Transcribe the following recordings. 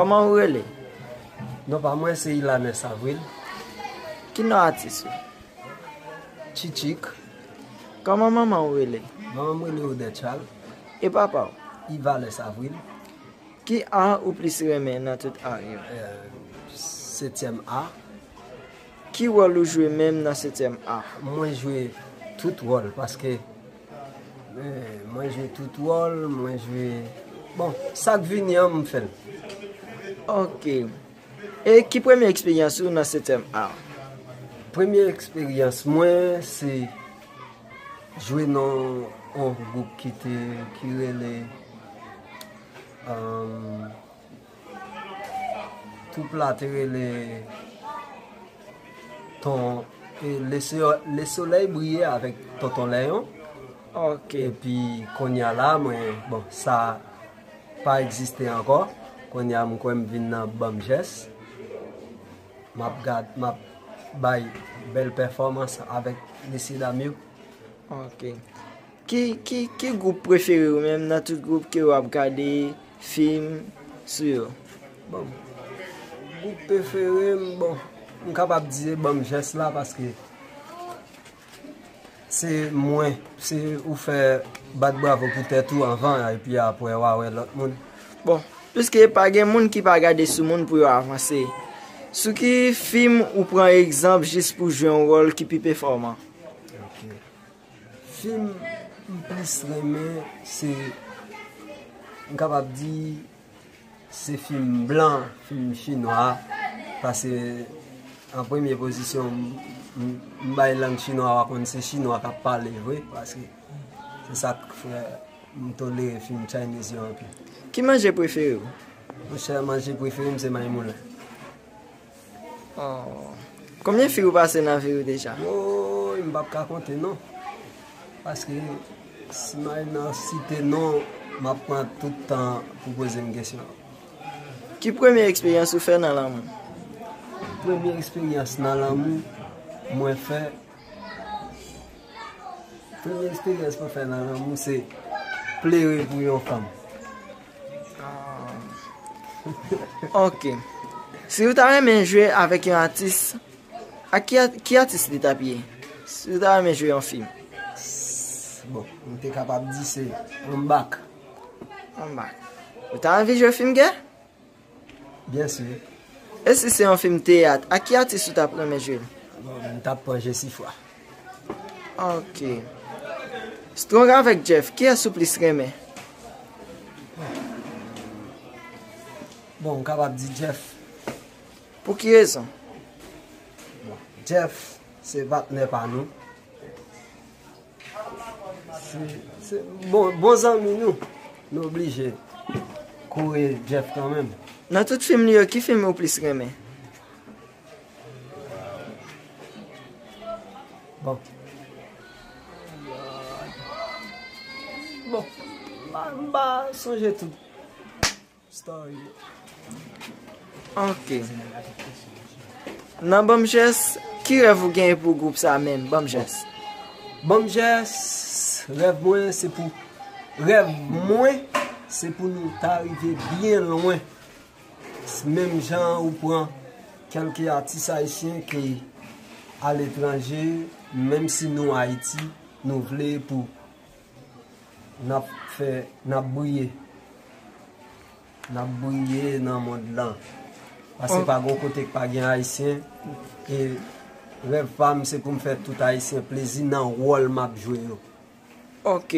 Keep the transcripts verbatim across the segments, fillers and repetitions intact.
Kòman ou rele? Non pa mwen se Ilanes Avril. Ki non atis ou? Chichik. Kòman manman ou rele? Manman m rele Odette Charles. E papa w? Ivales Avril. Ki a ou plis renmen nan tout a yo? Setyèm a. Ki wòl ou jwe menm nan setyèm a? Mwen jwe tout wòl paske eh, mwen jwe tout wòl, mwen jwe. Bon, sa k vini an, m fè l. Ok. E ki premye eksperyans ou nan setyèm a? Premye eksperyans mwen se jwe nan yon gwoup ki te ki rele um, Twoup la te rele ton e le, so- le solèy briye avèk tonton Lèyon. Ok. Epi kounye a la, mwen, bon, sa pa egziste ankò. Kounye a, m kwè m vin nan Banm Jès. M ap gad, m ap bay bèl pèfòmans avèk mesye dam yo. Ok. Ki, ki, ki gwoup prefere ou menm nan tout gwoup ke w ap gade fim sou yo? Bon, gwoup prefere m, bon, m kapab di se Banm Jès la paske se mwen, se ou fè bat bravo pou tèt ou anvan epi apre w a wè lòt moun. Bon, piske pa gen moun ki pa gade sou moun pou yo avanse. Sou ki fim ou pran egzanp jis pou jwe yon wòl ki pi pèfòman? Fim m plis renmen se, m kapab di, se fim blan, fim chinwa. Paske an premye pozisyon, m, m, m bay lang chinwa, w a konn se chinwa k ap pale vre, paske se sa k fè m tolere fim Chinese yo anpil. Ki manje prefere w? Monchè, manje prefere m se mayi moulen. Oh. Konbyen fi ou pase nan vi ou deja? Woy, m p ap ka konte non. Paske si m al nan site non, m ap pran tout tan pou poze m kesyon. Ki premye eksperyans ou fè nan lanmou? Premye eksperyans nan lanmou mwen fè, premye eksperyans mwen fè nan lanmou se plere pou yon fanm. Ok. Si ou ta renmen jwe avèk yon atis, ak ki, a- ki atis li t ap ye? Si ou ta renmen jwe yon fim? Bon, m te kapab di se Mbak. Anba. Ou ta anvi jwe fim gè? Byen si. E si se yon fim teyat, ak ki atis ou t ap renmen jwe l? Bon, m t ap pran Jesifwa. Ok. Strong avèk Jeff, kiyès ou plis renmen? Bon, m kapab di Jeff. Pou ki rezon? Jeff se patnè pa nou. Se, se bon, bon zanmi nou. Nou oblije kore Jeff kanmenm. Nan tout fim li yo, ki fim ou plis renmen? Bon. Bon, m pa, m pa sonje tout story. Ok. Nan Banm Jès, ki rèv ou genyen pou gwoup sa menm, Banm Jès? Banm Jès, rèv mwen se pou, rèv mwen se pou nou ta rive byen lwen. Menm jan ou pran kèlke atis ayisyen ki aletranje, menm si nou Ayiti, nou vle pou n ap fè, n ap briye. N ap briye nan mond lan. Paske pa gon kote k pa gen ayisyen. E rèv pa m se pou m fè tout ayisyen plezi nan wòl m ap jwe yo. Ok.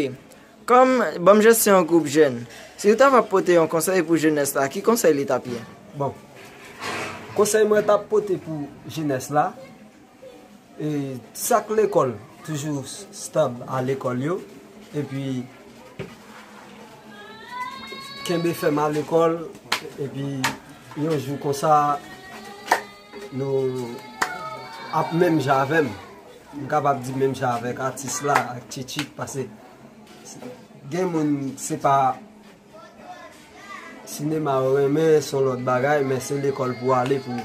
Kòm Banm Jès se yon gwoup jèn, si ou ta va pote yon konsèy pou jenès la, ki konsèy li t ap ye? Bon. Konsèy mwen t ap pote pou jenès la, e, sa k lekòl, toujou stab a lekòl yo. Epi kenbe fèm a lekòl. Epi yon jou konsa, nou ap menm jan avè m. M kapab di menm jan avèk atis la, ak Chichik, paske gen moun se pa sinema yo renmen, se yon lòt bagay, men se lekòl pou ale pou,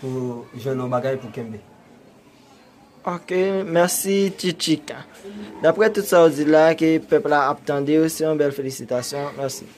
pou jwenn yon bagay pou kenbe. Ok, mèsi Chichik. Daprè tout sa w di la, ke pèp la ap tande w, se yon bèl felisitasyon. Mèsi.